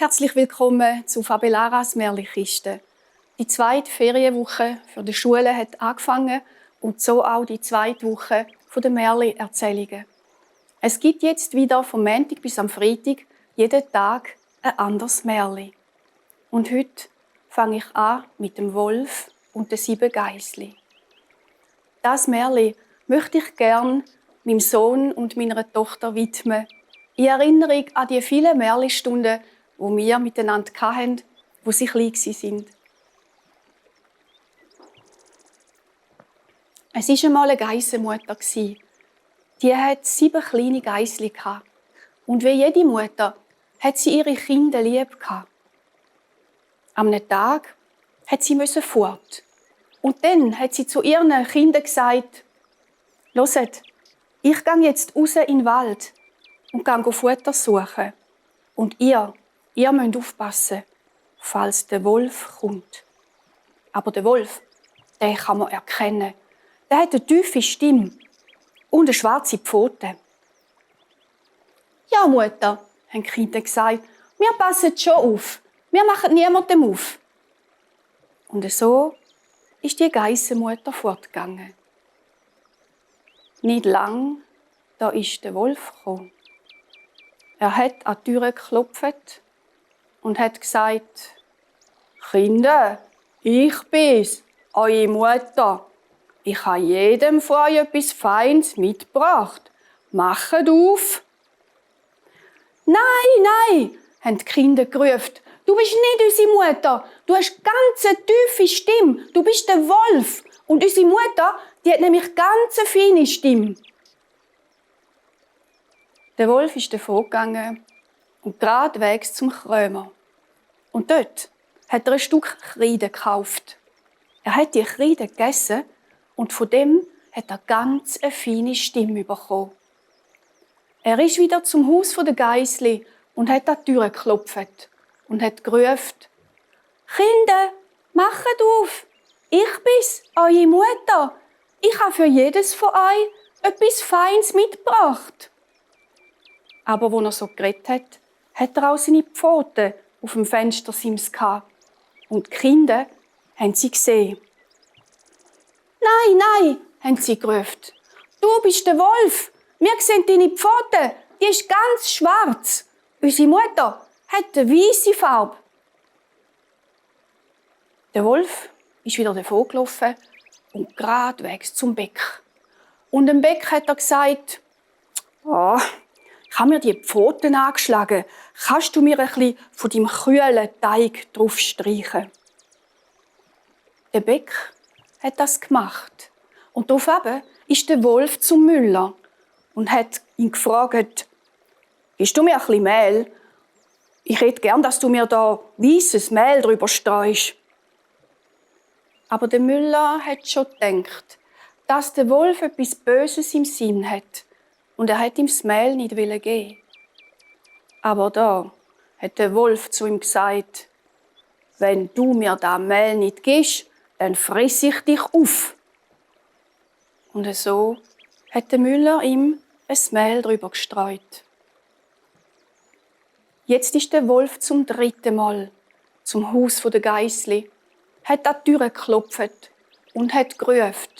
Herzlich willkommen zu Fabelaras Märchenkiste. Die zweite Ferienwoche für die Schule hat angefangen und so auch die zweite Woche der Märchenerzählungen. Es gibt jetzt wieder vom Montag bis am Freitag jeden Tag ein anderes Märchen. Und heute fange ich an mit dem Wolf und den 7 Geissli. Das Märchen möchte ich gern meinem Sohn und meiner Tochter widmen, in Erinnerung an die vielen Märchenstunden, die wir miteinander hatten, wo sie klein waren. Es war einmal eine Geissenmutter. Die hatte 7 kleine Geissli. Und wie jede Mutter hat sie ihre Kinder lieb. Am Tag musste sie fort. Und dann hat sie zu ihren Kindern gesagt: «Hört, ich gehe jetzt raus in den Wald und gehe Futter suchen. Und ihr müsst aufpassen, falls der Wolf kommt.» Aber der Wolf, den kann man erkennen. Der hat eine tiefe Stimme und eine schwarze Pfote. «Ja, Mutter», haben die Kinder gesagt, «wir passen schon auf. Wir machen niemandem auf.» Und so ist die Geissenmutter fortgegangen. Nicht lang, da ist der Wolf gekommen. Er hat an die Tür geklopft und hat gesagt: «Kinder, ich bin's, eure Mutter. Ich habe jedem von euch etwas Feines mitgebracht. Macht auf!» «Nein, nein!» haben die Kinder gerufen. «Du bist nicht unsere Mutter. Du hast ganz eine tiefe Stimme. Du bist der Wolf. Und unsere Mutter, die hat nämlich ganz eine feine Stimme.» Der Wolf ist davongegangen und geradewegs zum Krömer. Und dort hat er ein Stück Kreide gekauft. Er hat die Kreide gegessen und von dem hat er ganz eine feine Stimme bekommen. Er ist wieder zum Haus der Geissli und hat an die Tür geklopft und hat gerufen: «Kinder, macht auf! Ich bin's, eure Mutter. Ich habe für jedes von euch etwas Feines mitgebracht.» Aber als er so geredet hat, hat er auch seine Pfoten auf dem Fenstersims gehabt. Und die Kinder haben sie gesehen. «Nein, nein!» haben sie gerufen. «Du bist der Wolf! Wir sehen deine Pfoten! Die ist ganz schwarz! Unsere Mutter hat eine weisse Farbe!» Der Wolf ist wieder davongelaufen und geradewegs zum Beck. Und dem Beck hat er gesagt: «Oh, ich habe mir die Pfoten angeschlagen. Kannst du mir ein bisschen von deinem kühlen Teig drauf streichen?» Der Beck hat das gemacht. Und daraufhin ist der Wolf zum Müller und hat ihn gefragt: «Gibst du mir ein bisschen Mehl? Ich hätte gern, dass du mir da weisses Mehl drüber streust.» Aber der Müller hat schon gedacht, dass der Wolf etwas Böses im Sinn hat. Und er hat ihm das Mehl nicht geben. Aber da hat der Wolf zu ihm gesagt: «Wenn du mir das Mehl nicht gibst, dann friss ich dich auf.» Und so hat der Müller ihm ein Mehl drüber gestreut. Jetzt ist der Wolf zum 3. Mal zum Haus der Geissli, hat an die Tür geklopft und hat gerufen: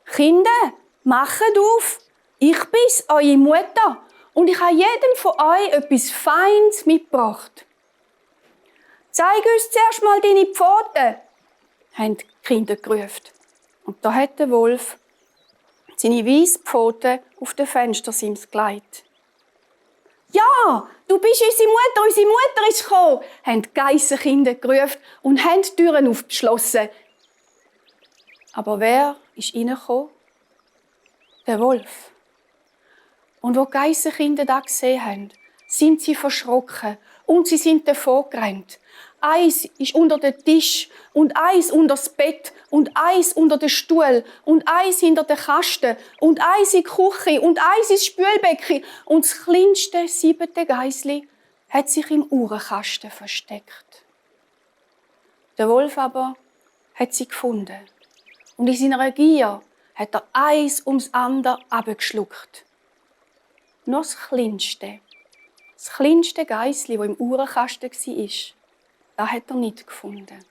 «Kinder, macht auf! Ich bin's, eure Mutter, und ich habe jedem von euch etwas Feines mitgebracht.» «Zeig uns zuerst mal deine Pfoten!» haben die Kinder gerufen. Und da hat der Wolf seine weißen Pfoten auf den Fenstersims gelegt. «Ja, du bist unsere Mutter ist gekommen!» haben die Geissenkinder gerufen und haben die Türen aufgeschlossen. Aber wer ist reingekommen? Der Wolf. Und wo die Geissenkinder das gesehen haben, sind sie verschrocken und sie sind davongerannt. Eins ist unter den Tisch und eins unter das Bett und eins unter den Stuhl und eins hinter den Kasten und eins in die Küche und eins ins Spülbecken und das kleinste 7. Geissli hat sich im Uhrenkasten versteckt. Der Wolf aber hat sie gefunden und in seiner Gier hat er eins ums andere abgeschluckt. Nur das kleinste Das kleinste Geissli, das im Uhrenkasten war, das hat er nicht gefunden.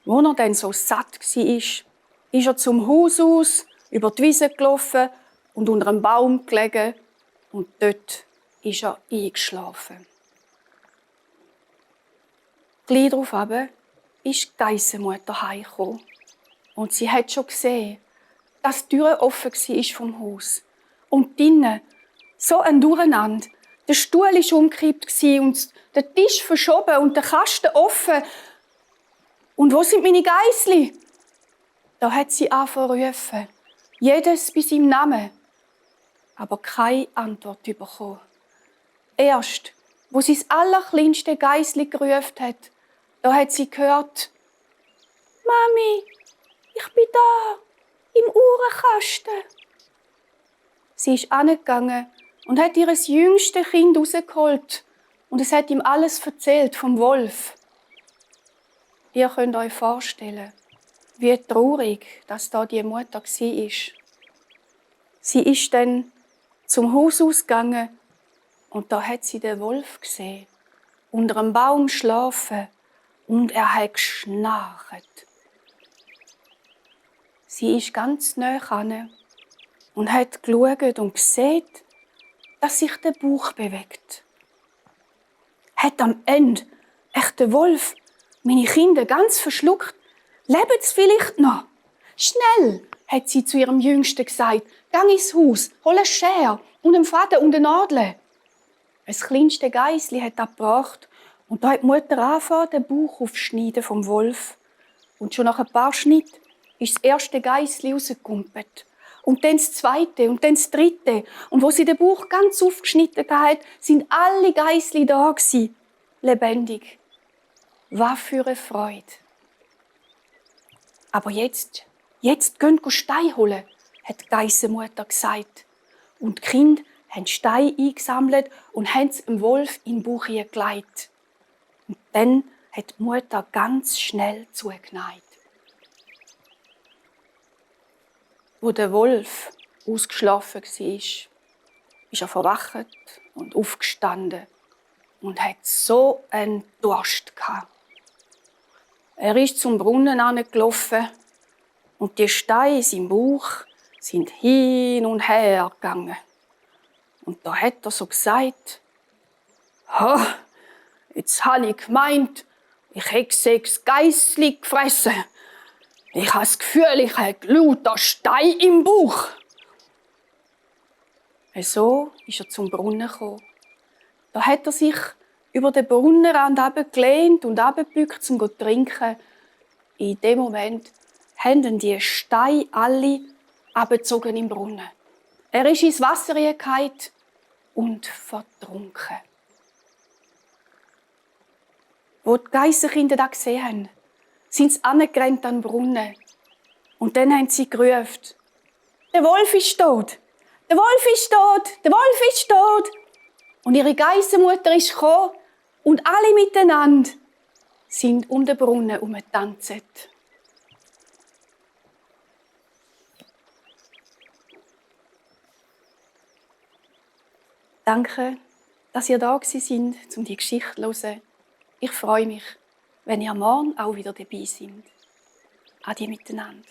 Als er dann so satt war, ist er zum Haus aus, über die Wiese gelaufen und unter einem Baum gelegen. Und dort ist er eingeschlafen. Gleich darauf ist die Geissenmutter heimgekommen. Und sie hat schon gesehen, dass die Tür offen war vom Haus. Und drinnen so ein Durcheinander. Der Stuhl war umgekippt und der Tisch verschoben und der Kasten offen. Und wo sind meine Geissli? Da hat sie angefangen zu rufen. Jedes bei seinem Namen. Aber keine Antwort bekommen. Erst, wo sie das allerkleinste Geissli gerufen hat, da hat sie gehört: «Mami, ich bin da, im Uhrenkasten.» Sie ist angegangen und hat ihr jüngstes Kind rausgeholt und es hat ihm alles erzählt vom Wolf. Ihr könnt euch vorstellen, wie traurig, dass da die Mutter war. Sie ist dann zum Haus ausgegangen und da hat sie den Wolf gesehen, unter einem Baum schlafen und er hat geschnarcht. Sie ist ganz nahe ran und hat geschaut und gesehen, dass sich der Bauch bewegt. Hat am Ende echt der Wolf meine Kinder ganz verschluckt? Leben sie vielleicht noch? Schnell, hat sie zu ihrem Jüngsten gesagt, gang ins Haus, hol eine Schere und einen Faden und eine Nadel. Das kleinste Geissli hat das gebracht und da hat die Mutter angefangen, den Bauch aufzuschneiden vom Wolf. Und schon nach ein paar Schnitten ist das erste Geissli rausgekumpelt. Und dann das zweite und dann das dritte. Und wo sie den Bauch ganz aufgeschnitten hat, sind alle Geissli da gewesen, lebendig. Was für eine Freude. Aber jetzt gehen Steine holen, hat die Geissenmutter gesagt. Und die Kinder haben Steine eingesammelt und haben sie dem Wolf in den Bauch gelegt. Und dann hat die Mutter ganz schnell zugeneigt. Wo der Wolf ausgeschlafen war, ist er verwacht und aufgestanden und hat so einen Durst gehabt. Er ist zum Brunnen angelaufen und die Steine in seinem Bauch sind hin und her gegangen. Und da hat er so gesagt: «Ha, jetzt habe ich gemeint, ich hätte 6 Geissli gefressen. Ich habe das Gefühl, ich habe lauter Steine im Bauch.» So ist er zum Brunnen gekommen. Da hat er sich über den Brunnenrand gelehnt und runtergebückt, um zu trinken. In dem Moment haben ihn die Steine alle abgezogen im Brunnen. Er ist ins Wasser gefallen und vertrunken. Wo die Geissenkinder das gesehen haben, sind sie angerannt an den Brunnen. Und dann haben sie gerufen: «Der Wolf ist tot! Der Wolf ist tot! Der Wolf ist tot!» Und ihre Geissenmutter ist gekommen und alle miteinander sind um den Brunnen herumgetanzt. Danke, dass ihr da sind, um die Geschichte zu hören. Ich freue mich, wenn ihr morgen auch wieder dabei seid. Ade miteinander.